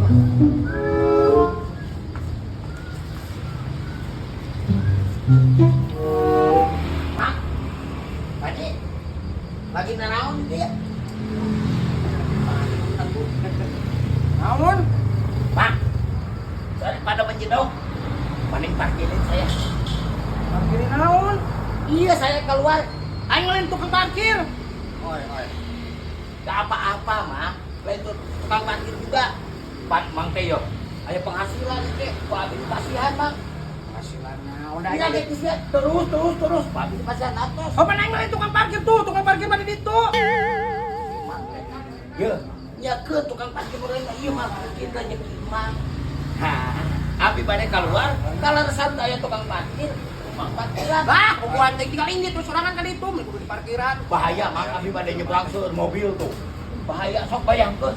Mak, Pak lagi nanaon dia? Naon? Pak, daripada menjedok, mending parkirin saya. Parkirin naon? Iya, saya keluar. Aing lain tukang parkir. Oi, oi. Gak apa-apa, Mang. Lain tukang parkir juga. Pak, Mang teh yo. Aya penghasilan teh, ku abi pasihan, Mang. Penghasilan naon da Iya, aing? gitu sih. Terus, terus, terus. Pak abi pasihan atos. Oh, pan aing lain tukang parkir tuh, tukang parkir mah di ditu. Mang teh. Ye, nya ke tukang parkir meureun mah ieu mah parkir rezeki, Mang. Hah, abi bade keluar, kaleresan aya tukang parkir, rumah parkiran. Lah, hubungan teh tinggal ini terus sorangan ka ditu, mun kudu di parkiran. Bahaya, Mang, abi bade nyebrang seueur mobil tuh. Bahaya, sok bayangkeun.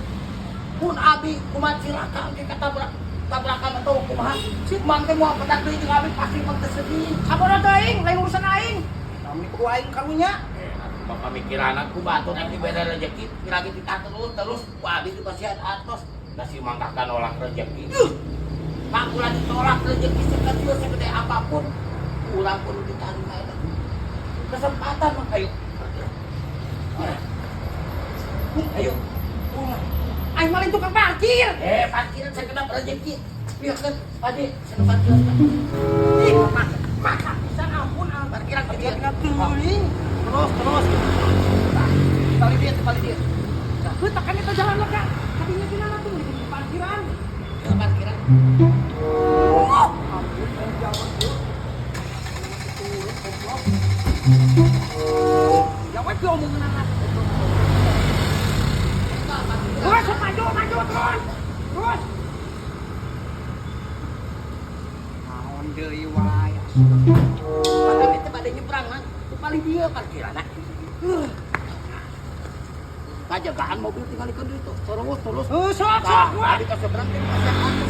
Pun abi kumaha cilaka engke katabrak tabrakan atau kumaha. Si Mang teh moal pedak deui jeung abi pasti Mang teh sedih. Sabodo teuing, lain urusan aing. Kami kudu aing karunya. Bapak mikiran aku batur nanti beda rezeki lagi kita terus terus ku abi dipasihan atos da si Mang kakak nolak rezeki. Pak ulah ditolak rezeki sekecil segede apapun urang kudu diterima eta. Kesempatan Mang, ayo. Ayo. Aing mah lain tukang parkir. Eh, parkiran sekedap rezeki. Iya kan, Padi, sana parkiran. Ih, maka pisan ampun ampun. Parkiran Parkiran parkiran. teuing. Terus, terus. Nah, balik dia, balik dia. Nah, Heuh, tekan eta jalan lega. Kadinya gimana tuh di parkiran. ke parkiran. Oh, ampun, aing jauh ieu. Turun goblok. Ya we omongan anak. Terus maju, maju terus. Terus. Naon deui wae. Padahal itu pada nyebrang, Mang. Itu paling dia parkiran. Nah. Kajagaan mobil tinggal ikut itu. Terus, terus. Heuh, sok sok Nah, gua. tadi ke seberang teh masih atas.